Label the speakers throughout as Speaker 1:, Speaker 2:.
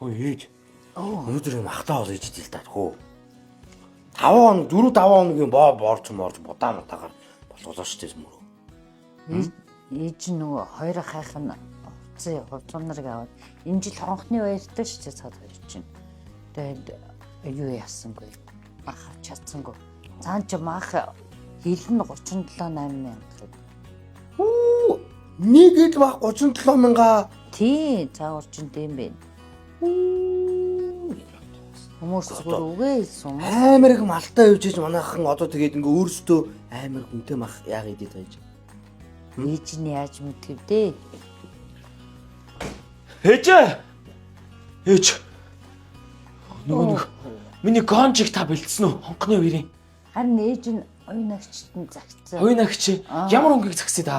Speaker 1: Ой ээж. Өнөөдөр юм ахтаа бол ээж идэл та хөө. 5 хоног 4 5 хоногийн боо борч морж будаа мутаагаар болголоо шүү дээ мөрөө.
Speaker 2: Ээж нь нөгөө хоёр ахынх нь хувцсан хувцсан нарыг аваад энэ жил хонхны баяртай шүү дээ цаад хоёр чинь. Тэгээд юу яасангүй. Мах авч чадсангүй. Цаан чи мах хил нь 37 8 мянга.
Speaker 1: Хүү нэг ил бах 37 мянга.
Speaker 2: Тий, цаагаар чинь тийм байна. Хүмүүс зүгээр үгээ хэлсэн юм.
Speaker 1: Амар их малтай явж иж манайхан одоо тэгээд ингээ өөрсдөө амар хүнтэй мах яг идэт байж.
Speaker 2: Ээж нь яаж мэдгэв дээ?
Speaker 3: Ээж! Ээж. Нөгөө нэг миний гонжиг та бэлдсэн үү? Хонхны үерийн.
Speaker 2: Харин ээж нь оюун агчт нь загцсан.
Speaker 3: Оюун агч ямар өнгийг загсъя та?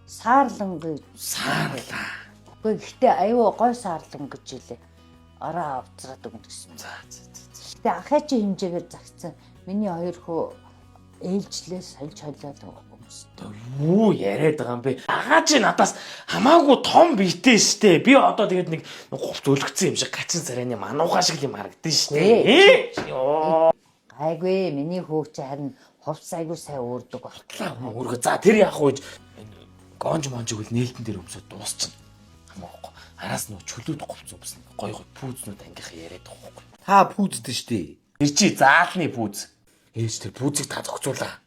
Speaker 2: Саарлангүй.
Speaker 3: Саарлаа.
Speaker 2: Үгүй гэхдээ аюу гой саарлан гэж хэлээ. Ороо авцраад өгнө гэсэн.
Speaker 3: За за за.
Speaker 2: Гэтэ ахаа чи хэмжээгээр загцсан. Миний хоёр хүү ээлжлээ сольж холиод өмсдөг.
Speaker 3: Юу яриад байгаа юм бэ? Агаа чи надаас хамаагүй том биетэй штэ. Би одоо тэгээд нэг хувц өлгцэн юм шиг гачин царайны манууха шиг юм харагдана штэ. Ёо.
Speaker 2: Гайгүй миний хүү чи харин хувцс айгуу сайн өөрдөг болтлоо.
Speaker 3: Өөргөө. За тэр яах вэ? Гонж монжиг үл нээлтэн дээр өмсөд дуусчихна. Хамаагүй. Араас нөө чөлөөд говц өмснө. Гой гой пүүзнүүд ангийнх яриад байгаа байхгүй.
Speaker 1: Та пүүздэг шүү дээ.
Speaker 3: Тэр чи заалны пүүз. Ээж тэр пүүзийг та зохицуулаа.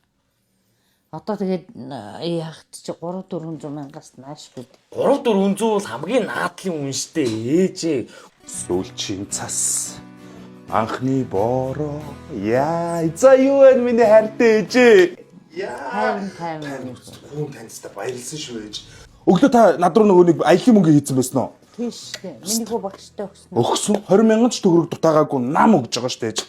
Speaker 2: Одоо тэгээд яахт чи 3 400 мянгаас нааш бид.
Speaker 3: 3 400 бол хамгийн наадлын үн штэ ээжээ.
Speaker 4: Сүүлчийн цас. Анхны бороо. Яа, за юу вэ миний хайртай ээжээ? Яа.
Speaker 2: 50 50.
Speaker 4: Хүн таньцтай баярлсан шүү ээж. Өглөө та над руу нөгөө нэг аялын мөнгө хийцэн байсан уу?
Speaker 2: Тийш дээ. Миний хүү багштай өгсөн.
Speaker 4: Өгсөн 20 мянган ч төгрөг дутаагаагүй нам өгж байгаа шүү дээ ээж.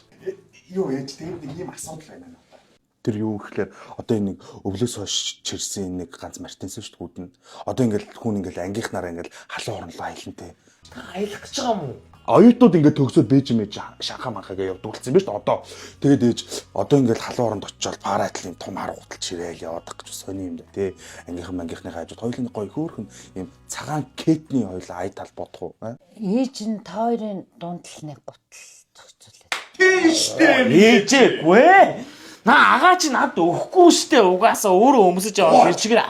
Speaker 4: Юу ээж тэгээд нэг ийм асуудал байна надад. Тэр юу гэхлээр одоо энэ нэг өвлөөс хойш чирсэн нэг ганц мартинсэн шүү дээ хүүдэн. Одоо ингээл хүн ингээл ангийнхнараа ингээл халуун оронлоо аялантай.
Speaker 3: Та аялах гэж байгаа юм уу?
Speaker 4: Оюутнууд ингээд төгсөөд бэж мэж шанхаа манхагаа явдаг болсон юм байна шүү дээ одоо. Тэгээд ээж одоо ингээд халуун оронд очиод паратлын том хар гутал чирээл яваад гэж сони юм да тий. Ангийнхан мангийнхны хажууд хоёулын гоё хөөрхөн юм цагаан кетний хоёул ай тал бодох уу? Аа?
Speaker 2: Ээж нь та хоёрын дунд л нэг гутал зохицуулаад.
Speaker 3: Ээжээгүй. Наа агаа чи надад өгөхгүй штэ угаасаа өөрөө өмсөж яваад тэр чигээр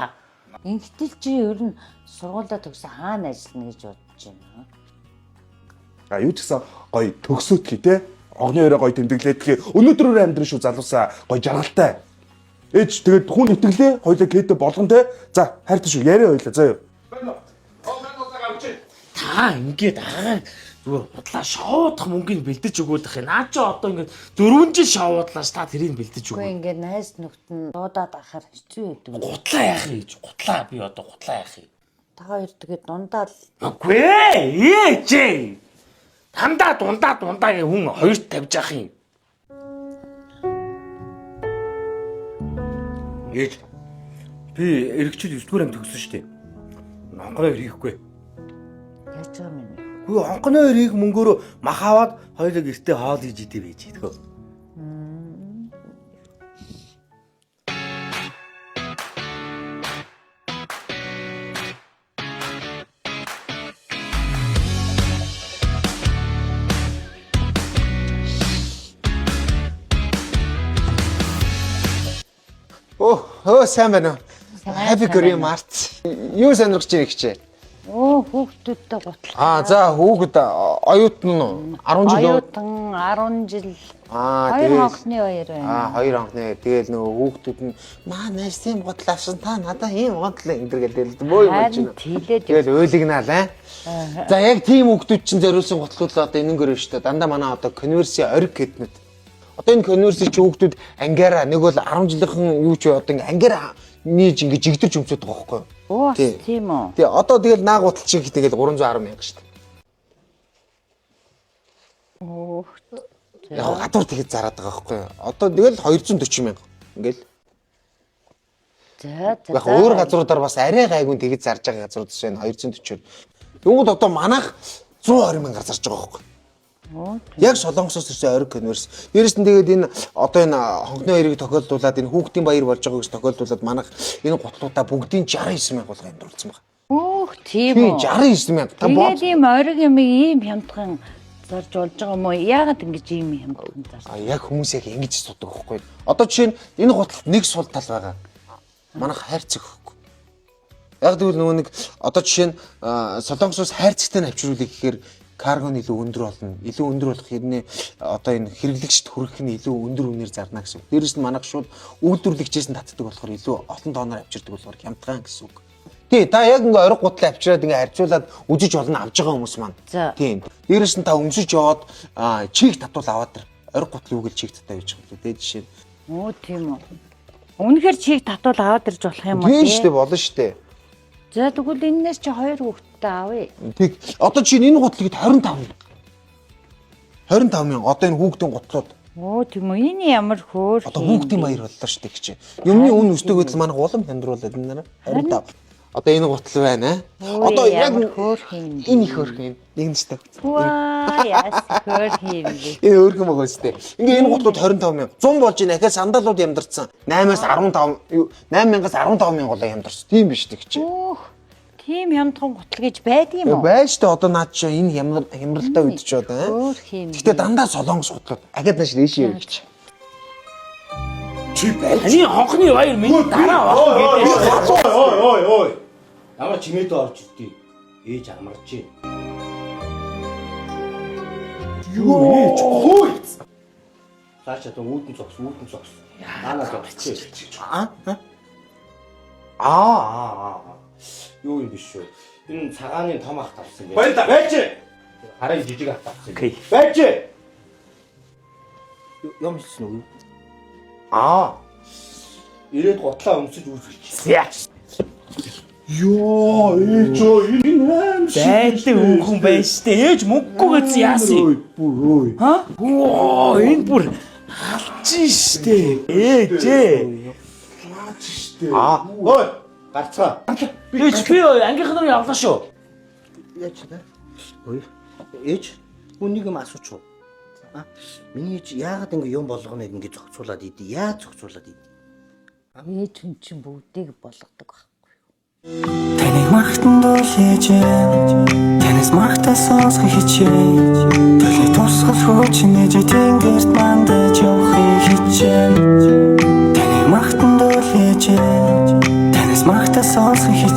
Speaker 2: Ингэтэл чи ер нь сургуулаа төгсөн хаана ажиллана гэж бодож байна?
Speaker 4: А юу ч гэсэн гоё төгсөөдхий те. Огны өрөө гоё тэмдэглээдхий. Өнөөдрөөр амьдрын шүү залуусаа гоё жаргалтай. Ээж тэгээд хүн итгэлээ хоёлаа кетэ болгон те. За хайртай шүү яриа хоёлаа заа юу.
Speaker 3: Та ингээд агаа зүгээр худлаа шоудах мөнгийг бэлдэж өгөөд ах юм. Наа чи одоо ингээд 4 жил шоудлаа ш та тэрийг бэлдэж
Speaker 2: Үгүй
Speaker 3: өгөө.
Speaker 2: ингээд найз нөхд нь дуудаад ахаар хэцүү байдаг.
Speaker 3: Гутлаа яах юм гэж. Гутлаа би одоо гутлаа яах юм.
Speaker 2: Та хоёр тэгээд дундаа л
Speaker 3: Үгүй ээ ээжээ. Дандаа дундаа дундаа гэ хүн хоёрт тавьж ах юм.
Speaker 1: Ээж би эргэжил 9 дугаар анги төгссөн шүү дээ. Хонхны хоёр хийхгүй.
Speaker 2: яаж байгаа юм бэ?
Speaker 1: Үгүй хонхны хоёр хийх мөнгөөрөө мах аваад хоёулаа гэртээ хоол хийж идэв ээж идэгөө.
Speaker 5: Оо, өө сайн байна уу? Happy Korean Mart. Юу сонирхож байна гэж?
Speaker 2: Оо хүүхдүүдтэй гутал.
Speaker 5: Аа, за хүүхэд оюутан нь уу? 10 жил үү?
Speaker 2: Оюутан 10 жил.
Speaker 5: Аа,
Speaker 2: Хоёр
Speaker 5: тэгэл-
Speaker 2: хонхны баяр байна.
Speaker 5: Аа, хоёр хонхны. Тэгэл нөгөө хүүхдүүд нь маа найс ийм гутал авсан та надаа ийм гутал энэ төр гэдэг бөө юм болж
Speaker 2: Харин
Speaker 5: байна.
Speaker 2: тэлээд
Speaker 5: Тэгэл уйлгнаал аа. За яг тийм хүүхдүүд чинь зориулсан гутлууд л одоо энэн гөрөө шүү дээ. Дандаа манай одоо конверси ориг гэднүүд. Одоо энэ конверси чи хүүхдүүд ангиараа нэг бол 10 жилийнхэн юу ч одоо ингээ ангиараа нээж ингээ жигдэрч өмсөд байгаа байхгүй юу?
Speaker 2: Оо бас
Speaker 5: Тий.
Speaker 2: тийм үү.
Speaker 5: Тий, одоо тэгэл наа гутал чиг тэгэл 310 мянга шүү дээ. Яг гадуур тэгэд зараад байгаа байхгүй юу? Одоо тэгэл 240 мянга. Ингээл
Speaker 2: За за.
Speaker 5: яг өөр газруудаар бас арай гайгүй тэгэд зарж байгаа газрууд бас байна 240-оор. Тэгвэл одоо манайх 120 мянгаар зарж байгаа байхгүй юу? Яг Солонгосоос ирсэн ориг конверс. Дээрээс нь тэгээд энэ одоо энэ хонхны хоёрыг тохиолдуулаад энэ хүүхдийн баяр болж байгааг гэж тохиолдуулаад манайх энэ гутлуудаа бүгдийн 69 мянга болгон хямдруулсан байна.
Speaker 2: Өөх тийм
Speaker 5: Тийм
Speaker 2: үү.
Speaker 5: 69 мянга. Та бод.
Speaker 2: Тэгээд ийм ориг юм ийм хямдхан зарж болж байгаа юм уу? Яагаад ингэж ийм хямдхан зарж?
Speaker 5: А яг хүмүүс яг ингэж асуудаг байхгүй. Одоо жишээ нь энэ гуталд нэг сул тал байгаа. Манайх хайрцаг өгөхгүй. Яг тэгвэл нөгөө нэг одоо жишээ нь Солонгосоос хайрцагтай нь авчруулъя гэхээр карго нь илүү өндөр болно. Илүү өндөр болох хэрнээ одоо энэ хэрэглэгчд хүрэх нь илүү өндөр үнээр зарна гэсэн үг. Дээрээс нь манайх шууд үйлдвэрлэгчээс нь татдаг болохоор илүү олон тооноор авчирдаг болохоор хямдхан гэсэн үг. Тий, та яг ингээ ориг гутлаа авчираад ингээ харьцуулаад үжиж болно авж байгаа хүмүүс маань.
Speaker 2: За.
Speaker 5: Тийм. Дээрээс нь та өмсөж яваад чиг татвал аваад ир. Ориг гутал юу гэл чиг татаа явж байгаа юм лээ. Жишээ нь.
Speaker 2: Өө тийм үү. Үнэхээр чиг татвал аваад ирж болох юм уу?
Speaker 5: Тийм
Speaker 2: тий?
Speaker 5: шүү дээ, болно шүү дээ.
Speaker 2: За тэгвэл энэс чи хоёр хүүхэдтэй авъя.
Speaker 5: Тэг. Одоо чи энэ гутлыг 25 мянга. 25 мянга. Одоо энэ хүүхдийн гутлууд
Speaker 2: Өө тийм үү. Энэ ямар хөөр.
Speaker 5: одоо хүүхдийн баяр боллоо шүү дээ гэж. Юмны үн өсдөг гэдэл манайх улам хямдруулаад энэ нараа 25. Одоо энэ гутал байна.
Speaker 2: Өө,
Speaker 5: Одоо яг
Speaker 2: ямар хөөрхөн юм бэ?
Speaker 5: Энэ их хөөрхөн юм. Нэг нь шүү дээ.
Speaker 2: Ваа яас хөөрхөн юм бэ?
Speaker 5: Энэ хөөрхөн байгаа шүү дээ. Ингээ энэ гутлууд 25 мянга. 100 болж байна. Ахаа сандалууд ямдарсан. 8-аас 15 8000-аас 15 мянга болоо ямдарсан. Тийм биш үү гэж.
Speaker 2: Өөх тийм хямдхан гутал гэж байдаг юм уу?
Speaker 5: Байж та одоо наад чи энэ хямрал хямралтай үед ч одоо.
Speaker 2: Хөөрхөн юм.
Speaker 5: Гэтэ дандаа солонгос гутлууд. Агад нааш дээшээ явж.
Speaker 1: Чи байж.
Speaker 3: Таны хонхны баяр миний дараа болох гэдэг.
Speaker 1: Ой ой ой. Ямар чимээдээ орж ирдээ. Ээж амарч.
Speaker 4: Юу ээж хөөе.
Speaker 1: Цаашаа тун үүдэн зогс, үүдэн зогс. Наана зогсчих.
Speaker 5: Аа?
Speaker 1: Аа аа аа. Юу юм биш шүү. Энэ цагааны том ах тавсан байх.
Speaker 4: Баярлалаа.
Speaker 1: Байж. Хараа жижиг ах тавсан.
Speaker 3: Окей.
Speaker 1: Байж. Юм хэлсэн үү? Аа. Ирээд гутлаа өмсөж үүсгэж.
Speaker 3: За.
Speaker 4: Йоо ээж өө энэ аим шиг.
Speaker 3: Байлын хүүхэн байж штэ. Ээж мөнгөгүй гэсэн яасан юм?
Speaker 4: Ой бүр ой.
Speaker 3: Ха? Оо, энэ бүр алчин штэ. Ээжээ.
Speaker 4: Наач штэ.
Speaker 1: Аа. Ой, гарцгаа.
Speaker 3: Ээж би ангийнхан руу явлаа шүү.
Speaker 1: Яаж та? Ой. Ээж, үнийг юм асууч уу? Аа. Миний ээж яагаад ингэ юм болгоныг ингэ зохицуулаад идэв? Яаж зохицуулаад идэв?
Speaker 2: Ээж хүн чинь бүгдийг болгодог байхгүй.
Speaker 6: Таныг магтан дуулж Танаас магтан сонсох хичээж Төлөй тусгал хүч нэж тэнгэрт мандаж явахыг хичээн Таныг магтан дуулж Танаас магтан сонсох хичээн.